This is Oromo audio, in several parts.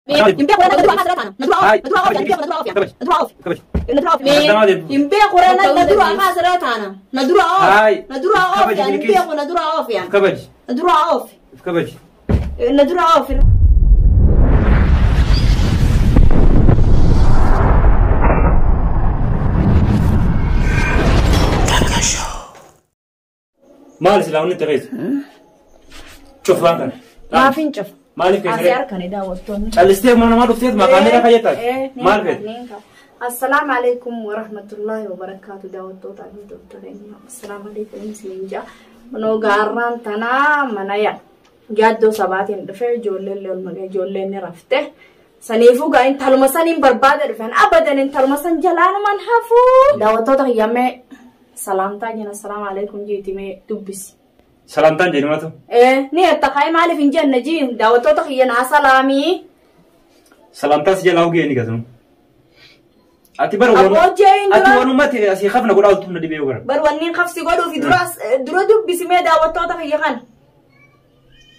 Hin beeku na dura kaasirra taana. Na dura oof. Na dura oof yaan hin beeku na dura oof yaan. Kabaji. Na dura oof. Kabaji. Na dura oof. Maal silaa wanni ta'ees? Cuf waan kana. Maaf hin cufu? Maaliif Asii keessatti? harkani daawwattoonni. Callistee mana namaa dhufteet maqaan fayyadataa? Maal feete? Assalaamu alaikum warahmatullahi wabarakaatu daawwattoota fi hordoftoota. Assalaamu alaikum isiniin jaa. Manoo gaarraan tanaa mana yaa. Yaaddoo sabaatiin dhufe ijoolleen illee olmagee ijoolleen ni rafte. Saniifuu gaa intaluma saniin barbaada dhufan abadan intaluma san jalaanuman hafuu. Daawwattoota kiyyammee salaamtaa jena assalaamu alaikum jeetimee dubbisi. Salaamtaan jedhamatu. Ni attaqaa maaliif hin jenne jiin daawwattoota kiyya naa salaamii. Salaamtaa si jalaa hogee ni gatu. Ati bara Abboo jeen Ati dura. wanumatti asii hafna godhaa oltu na dhibee gara. Bar wanni qabsi godhuufi dura dubbisimee daawwattoota kiyya kana.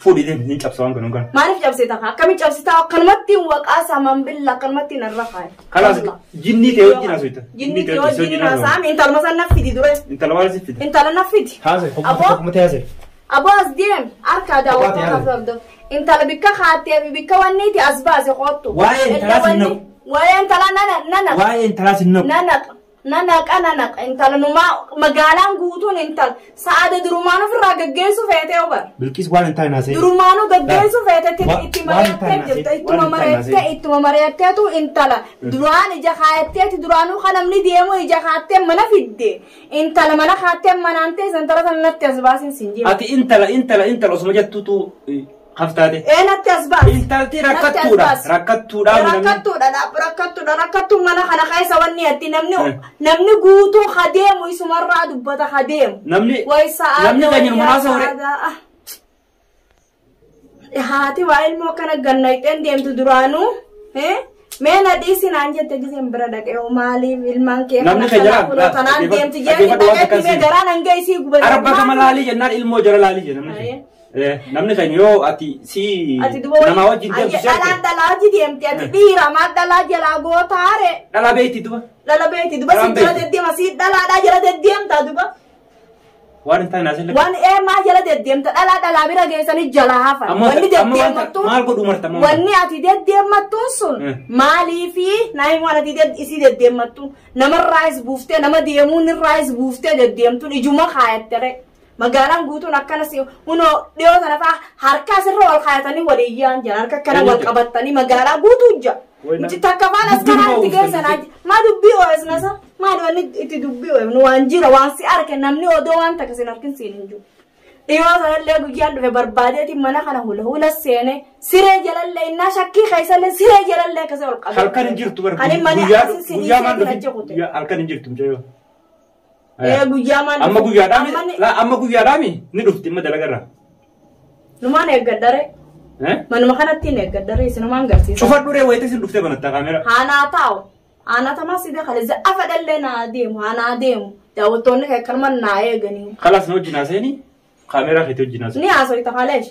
Fuudhii deemi hin cabsa waan kana kana. Maaliif cabsita akkamiin cabsita akkanumatti waqaa saman billa akkanumatti narra kaaya. Kalaas jinnii ta'e wajjin haasofta. Jinnii ta'e wajjin haasa'am intaluma san naffiti dure. Intala maal si fide? Intala naffiti. Haasa'e Aboo. hoggumatti haasa'e. Aboo as deem harkaa daawwattoota hordoftu. Intala bikka kaattee fi bikka wanniiti as baase qoottu. Waa'ee intalaa sin naqu. Waa'ee intalaa nana nana. Waa'ee intalaa sin naqu. Nanaqa nanaqa nanaqa intala numaa magaalaan guutuun intala sa'aada durumaan ofirraa gaggeessu feetee obar. Bilqiis waan hin taane haasa'e. Durumaanuu gaggeessu feetetti itti Waan hin mari'attee taane jirta haasa'e. ittuma Waan hin taane mari'attee haasa'e. ittuma mari'atteetu intala duraan ija kaayatteeti duraanuu kan namni deemu ija kaattee mana fidde intala mana kaattee manaan teessa intala sana natti as baasin sin jiru. Ati intala intala intala osuma jettutu haftaate. Ee natti as baasi. Intalti Natti as rakkattuudha. baasi. Rakkattuudha. Rakkattuudha rakkattuudha rakkattuun mana kana keessa wanni atti namni namni guutuu hadeemu isumarraa dubbata hadeemu. Namni Way sa'aa namni keenya muraasa hore. Haati waa ilmoo kana gannayxeen deemtu duraanuu mee na dhiisi naan jette giseen bira dhaqee hoo maaliif ilmaan kee Namni kana keenya kana kunoo tanaan deemtu jeeni dhaggeeffadhu waan dhaqeetti akkas mee hin. garaan hanga isii gubate. Arba kama laalii jennaan ilmoo jara laalii jedha namni keenya. Namni keenya yoo ati si Ati duba nama wajjin deemtu Ayya, dhalaan seerte. dhalaa hojii deemti ati dhiira maal dhalaa jalaa gootaare. Dhalaa beekti duba. Dhala beeti duba si Dhalaan jala beekti. deddeema si dhalaadhaa jala deddeemta duba. Waan hin taane haasa'e. Waan eemaa jala deddeemta dhalaa dhalaa bira geessanii jala hafan. Amma Wanni amma waan deddeemattuun maal godhu marta amma. wanni ati deddeemattuun sun maaliifi naayim waan ati isii deddeemattuun namarraayis buuftee nama deemuun irraayis buuftee deddeemtuun ijuma kaayattere. Magaalaan guutuun akkana si hunoo dhiyoo sana fa'aa harka asirra wal kaayatanii walii iyyaan jira harka akkana wal qabatanii magaalaa guutuu jira. Takka afaan as Dubbii karaa maa itti ooftan geessan maa dubbii ooyisnasa maal wanni itti dubbii ooyifnu waan jira waan si arge namni odoo waan takka sin arkin siin hin jiru. Dhiyoo sanallee guyyaan dhufe barbaadeeti mana kana hula hula seene siree jalallee innaa shakkii keessallee siree jalallee akkasii ol qabe. Halkan hin jirtu bara. Kan hin mane Guyyaa akkasii si guyyaa maal dhiisee achi dhufi? kute. Guyyaa halkan hin jirtu mucayyoo. Ee guyyaa maal Amma guyyaadhaami Amma ni- laa amma guyyaadhaami ni dhufti amma dalagarraa. Numaan eeggadhare. Manuma kanatti hin eeggadhare isinumaan garsiisa. Cufadhu ree wayita isin dhuftee banatta kaameera. Haanaa taa'u. Haanaa tamaa sidee kale afa dhallee naa deemu haanaa deemu daawwattoonni kee akkanuma naa eeganii. Kalaas na wajjin haasa'ini kaameeraa keetii wajjin haasa'e. Ni haasoyta kaleesh.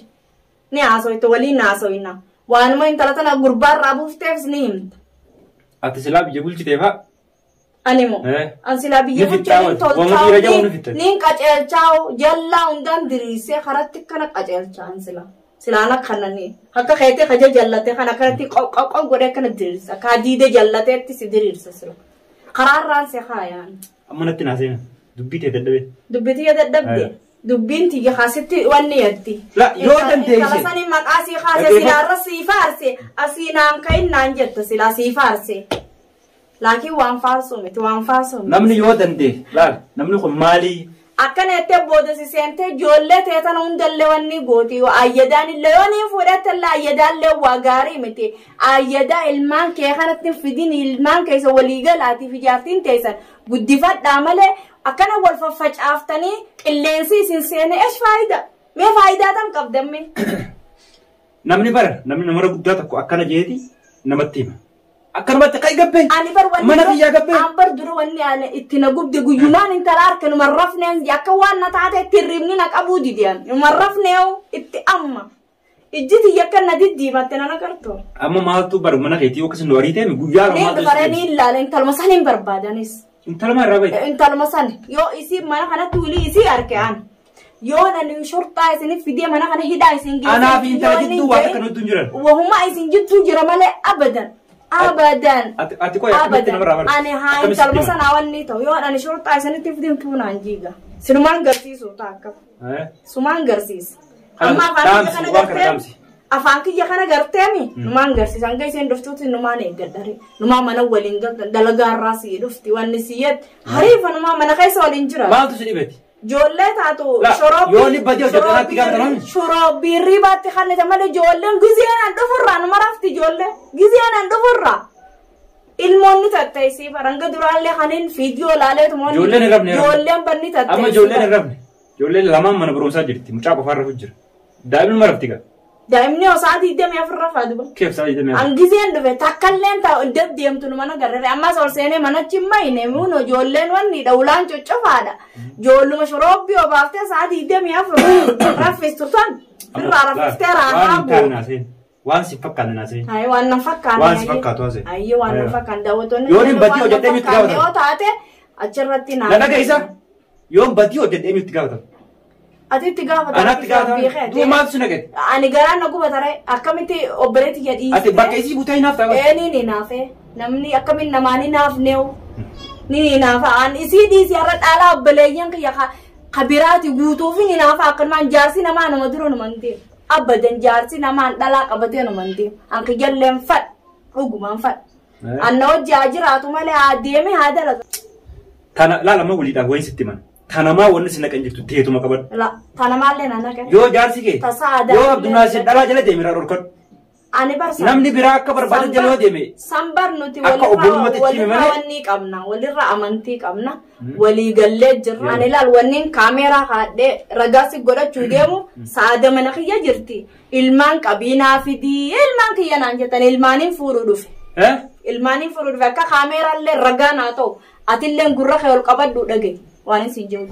Ni haasoyta waliin haasoyna. Waanuma intala tana gurbaarraa buufteefis ni himta. Ati silaa biyya bulchitee fa'a. Ani moo. An silaa biyya Ni fixxaa bulchee wal- waanuma dhiira jedhamu ni tolchaa fixxa. niin qaceelchaa jallaa hundaan diriirsee karatti kana qaceelchaa an silaa. Silaan akkanani akka keetee kaja jallatee kan akkanatti qoqqoqqo godhee akkana diriirsa. Akka diide jallateetti si diriirsa sila. Karaarraan si haayaan. Amma natti naasee dubbii ta'e dadhabee. Dubbii tiyya dadhabde. Dubbiin tiyya kaasitti wanni yatti. La, yoo dandeesse. Intala sanii maqaa sii kaase Dhaggeeffadhu. silaarra sii faarse asii naan ka'in naan jetta silaa sii faarse. Laakiin waan faarsuu miti waan faarsuu miti. Namni yoo danda'e laal namni kun maalii Akkana jettee booda si seentee ijoollee teetan hundallee wanni gooti ayyadaan illee yoo niin fudhatte illee ayyadaan illee waa gaarii miti. Ayyadaa ilmaan kee kanatti hin fidin ilmaan keessa waliigalaatiif ijaartiin teessan guddifadhaa malee akkana wal faffacaaftanii qilleensi isin seene eesh faayidaa? Mee faayidaa tam qabdamme? Namni bara namni nama guddaa tokko akkana jeeti namatti hima. Akkanumatti kai gabbee. Ani bar wanni Mana kiyyaa gabbee. An bar dura wanni ani itti na gubde guyyumaan intala harka numa rafneen akka waan na taate itti hirribni na qabuu didiyan. Numa rafneewu itti amma. Ijji tiyya akka na diddiimatte nan agartu. Amma maaltu bar mana keetii yookiis nu ariitee guyyaa Ni maaltu dhufaree ni ilaala intaluma san hin barbaadanis. Intaluma irraa bahi. Intaluma san yoo isii mana kanatti wulii isii arge an. Yoo nani shorxaa isinif fidee mana kana hidhaa isin geesse. Anaa fi intala jidduu waan akka nutti hin jiran. Wahuma isin jidduu jira malee abadan. Abadan. Ati qoy akkamitti namarraa barta? Ani haa intaluma sanaa wanni ta'u yoo ani shorxaa isinitti fideen tuunaan jiiga. Sinumaan garsiisu ta'a akka. Sumaan garsiisa. Amma afaan kiyya kana gartee afaan kiyya kana garteemi numaan garsiisa. Hanga isheen dhuftuutti numaan eeggadhare. Numaan mana waliin galtan dalagaarraa sii dhufti wanni sii yedde hariifa numaan mana keessa waliin jira. Maaltu si dhibeti? Ijoollee taatu shorobbii ribaatti kannite malee ijoolleen gizeenaan dhufurraa numa rafti ijoollee gizeenaan dhufurraa. Ilmoonni tatteessii faranga duraallee kaniin fiidiyoo laaleetu Ijoolleen hin rafne. Ijoolleen banni tatteessii. Amma ijoolleen hin rafne. Ijoolleen lamaan mana barumsaa jirti. Mucaa qofaan rafu jira. Daa'imni rafti gaa. Daa'imni osoo 24 rafaa duba. Keef sa'a 24. Angizeen dhufe takkalleen taa'u deddeemtu mana garree ammas ol seenee manatti hin mayne muun ijoolleen wanni dhawulaan coccofaadha. Ijoolluma shorobbii obaaftee sa'a 24 raffistu san irraa raffiftee raakaa bu'u. Waan si fakkaanne naasee. Ayi waan na fakkaanne. Waan si fakkaatu haasee. Ayi waan na fakkaanne daawwattoonni. Yoo badii hojjetee miti gaafatan. Yoo taate achirratti naa. Na dhaggeessa. Yoo badii hojjetee miti gaafatan. Ati itti gaafatan. Anatti gaafatan. Duuba maaltu si naqate? Ani garaan na gubatare akkamitti obboleetti jedhii. Ati bakka isii butee hinaaf ta'a. Ee ni hinaafe namni akkamiin namaa ni naafneewu. Ni hinaafa ani isii dhiisii har'a dhaalaa obboleeyyan kiyya kabiraati guutuuf ni hinaafa akkanumaan jaarsi namaa nama dura numa hin deemu. Abadan jaarsi namaan dhalaa qabatee numa hin deemu. Anki jalleen fadh dhugumaan fadh. Anna hojii haa jiraatu malee haa deeme haa dalatu. Tana laala waliidhaaf wayin sitti mana. Tanamaa wanni si naqan jirtu teetuma qabadhu. La tanamaallee na naqan. Yoo jaarsi kee yoo Abdunaasir dhalaa jala deeme irraa dhorkadhu. Ani barsa. Namni biraa akka barbaade jala yoo deeme. Sambar nuti walirraa wanni qabna walirraa amantii qabna walii gallee jirra. Ani ilaal wanniin kaameeraa kaadhee ragaa si godhachuu deemu saada mana kiyya jirti. Ilmaan qabiinaa fidii ilmaan kiyya naan jettan ilmaaniin fuudhuu dhufe. Ilmaaniin fuudhuu dhufe akka kaameeraallee ragaa naa ta'u atilleen gurra kee ol qabadhu dhagaye. Waan isin jiru.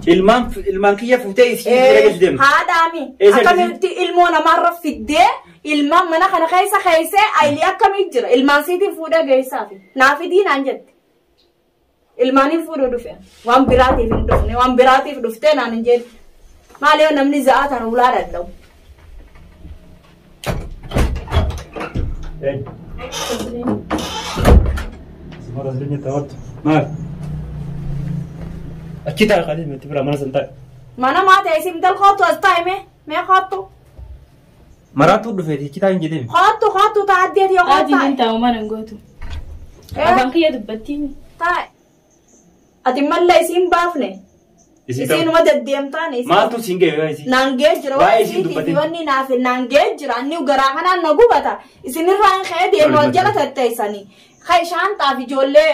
Ilmaan kiyya fuutee isii bira geessu deemte. Haadhaami. Akkamitti ilmoo namaarra fiddee ilmaan mana kana keessa keessee ayilii akkamii jira ilmaan siitiin fuudhee geessaafi naafidii naan jette. Ilmaaniin fuudhuu dhufe waan biraatiif hin dhufne waan biraatiif dhuftee naan hin jedhe. Maali yoo namni za'aa tan ulaa dadhabu. Maal? Achi ta'a qalii miti bira mana san taa'e. Mana maa ta'e isin tal kootu as taa'e mee mee kootu. Maraatu dhufeeti achi taa'e hin jedhee. Kootu kootu ta'a addeeti yoo kootu taa'e. Adiin taa'u mana hin gootu. Afaan kiyya dubbattii. Taa'e. Ati malla isiin baafne. Isiinuma deddeemtaan isiin. Maaltu siin ga'e isii? Naan ga'e jira Waa'ee isiin dubbatin. Wanni naaf naan ga'e jira inni garaa kanaan na gubata isinirraa hin ka'ee deemu wal jala tetteessanii. Kai shaantaaf ijoollee.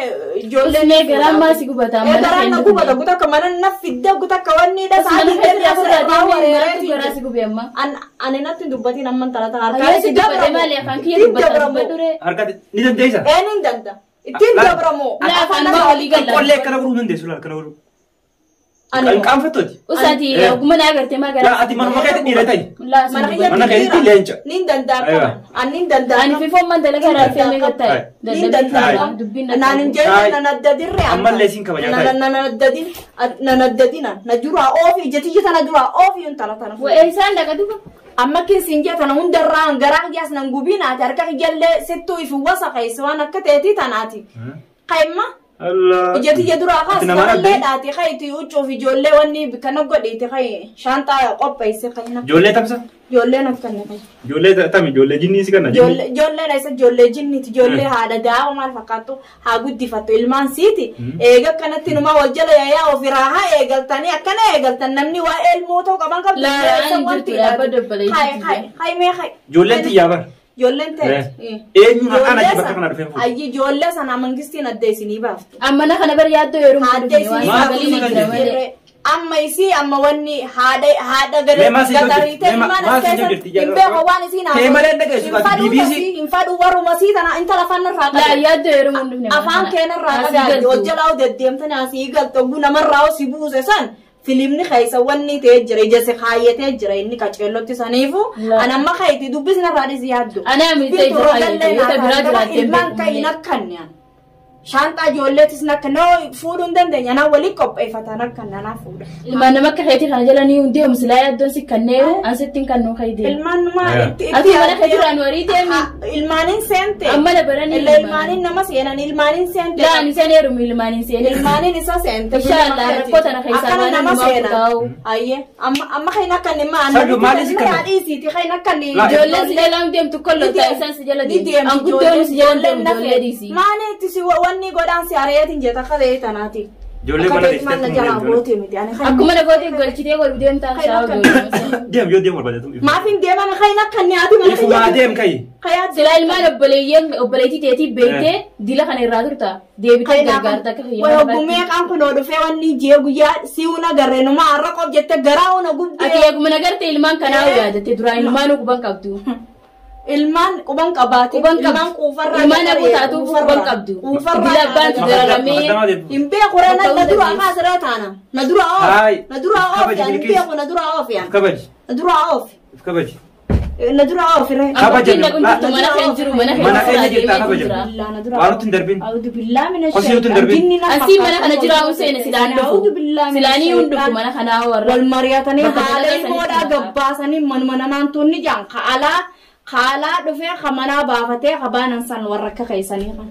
Mee garaan maal si gubata? Garaan na gubata guutuu mana na fidde guutuu akka wanni dha sa'a 24 garaa si gube amma. Ani natti dubbatiin amma talata harkaa si dubbate malee afaan kiyya dubbata dubbadure. Harka ni dandeessa? Ee ni danda'a. Ittiin dabramoo. Afaan maa walii galla. Qollee akkana godhuu dandeessu laal akkana godhuu. Qaanfattooti. Usaati ogummaa na agartee maa garaa. Ati manuma keetti dhiira ta'i. Mana keetti leenca. Ni danda'a. Ani ni danda'a. Ani fifoon man dalagaa raafee meeqa ta'e. Ni danda'a. Naan hin jedhe nan adda dirree. Ammallee siin kabajaa ta'e. Nan adda nan adda dina na duraa oofi ija tiyya tana duraa oofi intala tana. Wa'ee isaan dhaqa duba. Amma kisin jee tana hundarraa garaa kiyyaas nan gubinaati harka kiyyallee sittuu ifi wasa keessa waan akka ta'eeti tanaati. Qaimma. Ija tiyya duraa kaas kanallee dhaati kayti huccuuf ijoollee wanni kana godheeti kay shaantaa qopheesse kayna. Ijoollee tamsa? Ijoolleen akkanna kay. Ijoollee tami ijoollee jinnii si kanna jinni. Ijoolleen isa ijoollee jinniiti ijoollee haadha daa'oo maal fakkaattu haa guddifattu ilmaan siiti. Eega akkanatti numaa wal jala yaayaa ofiraa haa eegaltanii akkana eegaltan namni waa elmoo ta'uu qaban qabdu. Laa jirtu dhaabbata obboleettii. Hay mee hay. Ijoolleen tiyyaa bara. Ijoolleen ta'e. Eenyuun akkaan achi bakka kana dhufee fuudhu? Ayyi ijoollee sana mangistiin adda isinii baaftu. Amma na kana bari yaaddoo yeroo Adda isinii baaftu. Amma isii amma wanni haadha gadariitee ilmaan as keessatti hin beeku waan isiin haasa'u. Malee dhageessu ati BBC. Hin fadhu waruma sii tana intala afaan irraa qabu. Laa yaaddoo yeroo hin dhufne. Afaan keenarraa qabu. Hojjalaa deddeemtanii asii galtu namarraa si buuse san Filimni keessa wanni ta'ee jira ija si kaayyatee jira inni qaceellotti saniifu anamma kayti dubbisna irraa dhisi yaaddu. Anaa miti ija kaayyate yoo ta biraa jiraattee Ilmaan kan hin akkanne an. Shaanxaa ijoolleetis nakka noo fuudhuu hin dandeenya anaa waliin qopheeffatan akkanne anaa fuudha. Ilmaan nama akka keetii kana jala ni deemu silaa yaaddoon si kanneeru an sitti hin kannuu kaydee. Ilmaan numaa itti Ati mana kee jiraan warii deemi. Ilmaaniin seente. Amma na baranii Illa ilmaaniin nama seenan ilmaaniin seente. Laa ani seen heerumu ilmaaniin seenee. Ilmaaniin isa seente. Inshallah rakkoo tana keessaa Akkana waan nama nama seenan. kutaa'u. Ayyee amma kan akka inni Sabi, maali si kana? Haadhiisiiti kan akka inni. Laa, Ijoolleen si jala deemtu kolloltaa isaan si jala deemtu. An guddoon si jala deemu ijoollee dhiisi. Maali itti si wanni godhaan si ari'atiin jeta akka ta'e tanaati. Ijoollee mana Akka ta'e jalaa goote miti. Ani kan- Akkuma na gootee galchitee godhu deemtaa Kan isaa akka- ijoollee. Deem yoo deemu barbaadatu. Maaf hin deeman kan akka inni haati mana Ifumaa deem kayi. Kayaa Silaa ilmaan obboleeyyan obboleettii teetii beektee dila kana irraa turta. Deebitee gargaarta akka Way hiyyaa hoggumee qaan kun dhufee wanni jee guyyaa si'uuna garreenuma har'a qof jette garaa una gubdee. Ati eeguma nagartee ilmaan kanaa yaadatte duraan ilmaan quban qabdu. Ilmaan quban qabaate. Quban qabdu. Ilmaan quufarraa. Ilmaan abuu taatu quban qabdu. Dila abbaan dararamee Hin beeku ree na dura kaasiree taana. Na dura oof. Haay. Na dura oof Kabaji yaan hin Bilqiis. beeku na dura oof yaan. Kabaji. Na dura oof. Kabaji. Na dura oof ree. Kabaja Abbootiin dhaqun jirtu mana kan jiru mana Mana keessa keenya jirtaa deemee kabaja. jira. Na dura Waan nuti hin darbin. Audu billaa mina Kosii nuti hin darbin. Asii mana kana jira hun seene silaan dhufu. Silaanii hun dhufu mana kanaa warra. Wal mari'atanii Bakka haala dalagaa ilmoodhaa sanitti gabbaasanii manuma namaan tunni jaan ka'alaa kaalaa dhufee kamanaa baafatee kabaanan san warra akka keessanii kan.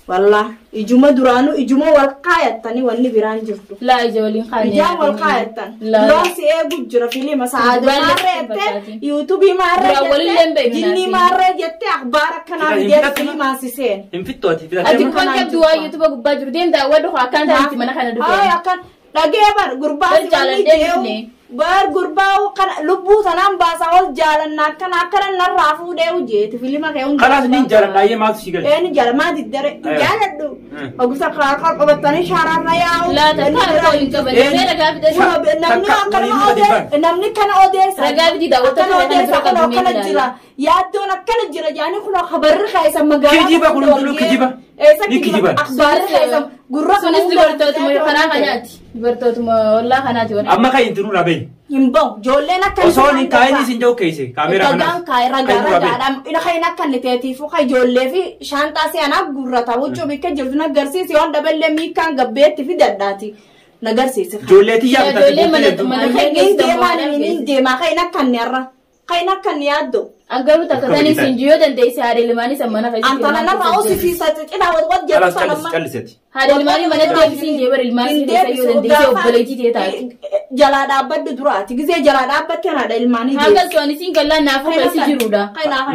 Wallah ijuma duraanuu ijuma wal kaayattanii wanni biraan jirtu. Laa ija waliin kaanee. Ijaan wal kaayattan. Laa. Duraan si eegu jira fiilima sa'aaduu Duraan maarree lakki jettee fakkaati. yuutuubii maarree Duraan walillee hin jettee beeknu jinnii naasi. maarree jettee akhbaara akkanaa Hin fidee filattu. fiilimaa si seen. Hin fittu ati Ati filattee. quban qabdu waa yuutuuba gubbaa jiru deemtaa waddu akkaan taanitti mana kana Ay dhufe. akkan dhagee bar gurbaa Bar si wanni jaaladhee jeewu dhufne. bar gurbaa kana lubbuu tanaan baasaa ol jaalanna akkana akkana narraa fuudhee hojjeeti fiilima kee hunda. Kalaas ni jaaladha maaltu si galche. Een jaalamaa diddare Ayo. jaaladhu. Mm. Ogusa karaa qabatanii shaararra yaa'u. Laata kaa koo hin qaban. Een. Ragaa fidee. Namni Takka akkana waliin gadi odeessa namni kana odeessa. Ragaa fidi daawwattoota Akkana kana odeessa dura kun qabdu akkana mee jira. Yaaddoon akkana jira jaanii kun habarri keessa magaalaa. Kijiba kun hundinuu kijiba. Eessa Ni kijiba? kijiban. Akhbaarri keessa gurra kana Sunis hunda dubartootuma karaa kanaati. Dubartootuma ollaa kanaati warra. Amma kayi intinuu dhabee. Hin bahu ijoolleen akka Osoo hin kaayin isin jiru keesse kaameeraa Ragaan kanas. kaa'e ragaa Kayi nurraa beeyi. ragaadhaan ina kan akka inni teetiifu kan ijoollee fi shaanxaa seenaa gurrata huccuu bikka jirtu na agarsiisi waan daballee miikaan gabbeetti fidadhaati na agarsiisi. Ijoollee xiyyaa Ijoollee bitatee mana guutuu mana Hin kan geessisan deemaa waan hin deemaa kan akka inni har'a kan akka inni yaaddo. An garuu takka tanii siin yoo dandeesse haadha ilmaanii san mana keessatti. Antana narraa osisiisa cinaa wal jedhu Kalas sanamma. calliseeti. Haadha ilmaanii mana deebisiin jee bara ilmaan Hin keessa yoo dandeesse obboleettii tee taate. Jalaa dhaabbadhu duraati gisee jalaa dhaabbatte haadha ilmaanii. Hanga soon isiin gallaan naafuu keessa jirudha.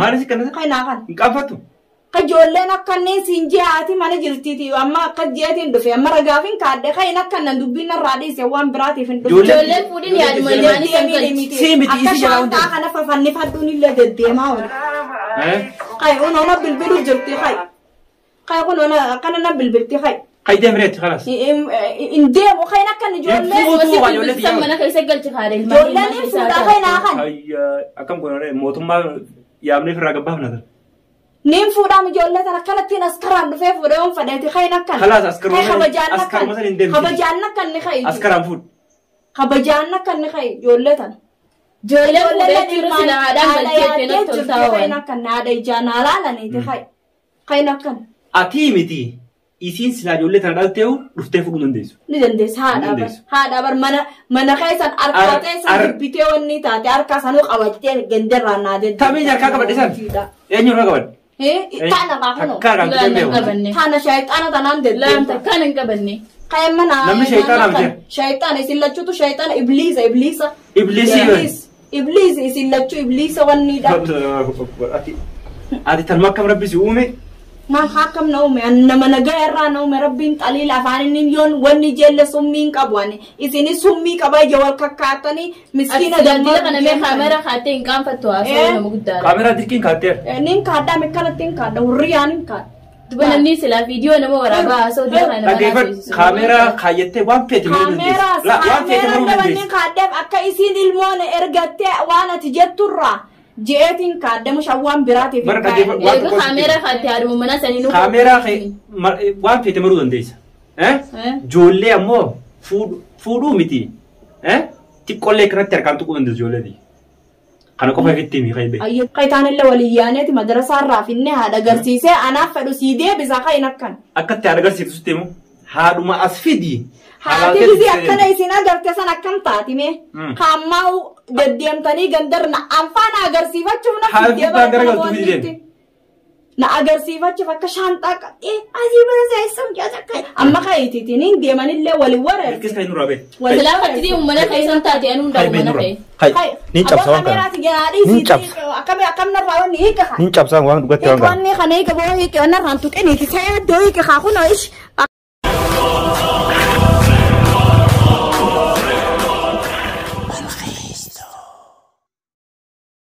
Maal isin kana? Kanaa kan. Hin qaanfattu? Ijoolleen akka inni siin ji'aati mana jirtiiti amma akka ji'aatiin dhufe amma ragaafin kaadde kan akka nan dubbiin narraa dhiise waan biraatiif hin dhufe. Ijoolleen fuudhin yaaduma ilmaanii san galchi. Sii miti, Akka isi jalaa shaantaa hundi. kana fafannifadhuun illee deddeemaa oolu. Kai kun ona bilbilu jirti kai. Kai kun ona akkana na bilbilti kai. Kayi deemreetti kalas. Hin deemu kan akka inni ijoollee. Fuutuu waa ijoollee San mana keessa galchi haadha ilmaanii. Ijoolleen hin fuudhaa kan naa kan. Akkam godhane mootummaa yaamnee firraa gabbaafna tan. Niin fuudhaan ijoollee tana akkanattiin askaraan dhufee fuudhee on fadheeti kan akkan. Kalaas askaruma Kai kabajaan akkan. askaruma san hin deemti. Kabajaan akkan ni kai. Askaraan fuudh. Kabajaan akkan ni kai ijoollee tana. Ijoolleen fuudhee jiru sila haadhaan galchee natti toltaa Kan waan. akkan haadha ijaan alaalaniiti kai. Kan akkan. Ati miti isiin silaa ijoollee tana dhalteehu dhuftee fuudhuu dandeessu. Ni dandeessa haadha bar. Dandeessu. Haadha bar mana mana keessan harkaa teessan dubbitee wanni taate harkaa sanuu qabattee gandarraa naa deddeebi'u. Tamii harkaa qabadhe san. Eenyu harkaa qabadhe? Taana kaakunoo. Takkaa kan Laan hin beeku. qabanne. Taana shayxaana tanaan Laan deddeebi'u. takkaan hin qabanne. Kayan mana Namni shayxaana miti. Shayxaana isin lachuutu shayxaana ibliisa ibliisa. Ibliisii Ibliis ibliis isin lachuu ibliisa wanniidha. Ati tanuma akkam rabbi si uume Maal akkam na uume nama nagaa irraa na uume rabbiin xaliila afaan inni yoon wanni jeelle summii hin qabu ani isinis summii qaba ija wal kakkaatanii miskiina Daldala kana mee kaameraa kaattee hin qaanfattu haasawaa nama guddaadha. kaameraa dirqiin kaatteera. Nin kaadhaa mekkanatti hin kaadha hurriyaan hin kaadha. Duba namni silaa viidiyoo nama waraabaa haasawaa dila kana nama Dhaggeeffadhu kaameraa kaayyattee waan feete maruu dandeessi. Kaameeraas Laa waan feete kaameeraan maruu dabalni dandeessi. kaadheef akka isiin ilmoon ergattee waan ati jetturraa je'eetiin kaadde mushaan waan biraatiif hin Bara kaa'e. dhaggeeffadhu. Waan Eega tokko kaameraa kaattee haadhuma manaa sanii nu. Kaameraa waan feete maruu dandeessa. Ijoollee ammoo fuudhuu miti. Xiqqoollee kanatti harkaan tuquu dandeessu ijoolleeti. Kana qofa ifitti himi kayi bee. Kayitaan illee walii yaaneeti madarasaa irraa finnee haadha agarsiisee anaaf fedhu sii deebisa kayin akkan. Akkatti haadha agarsiiftu sitti himu haadhuma as fidi. Haati bisi akkana isin agarte san akkam taati mee? Kaammaa deddeemtanii gandarna anfaan agarsiifachuuf na Haati fiddee guddaan bara garagaltu fidi deemi. Na agarsiifachuuf akka shaanxaa qabdee asii bira seessam keessa akka amma kayitiitiin hin deemanillee walii wareerse. Hirkis kan nurraa bee. Silaa akkatti deemu mana keessan taate anu hundaa mana ka'e. Kai. Nin cabsa waan kana. Nin cabsa. Akkam akkam narraa wanni hiika haa. Nin cabsa waan dhugatti waan kana. Hiika wanni kana hiika boo hiika wanni irraan tuqin hiiki ta'ee iddoo hiika haa kunoo ish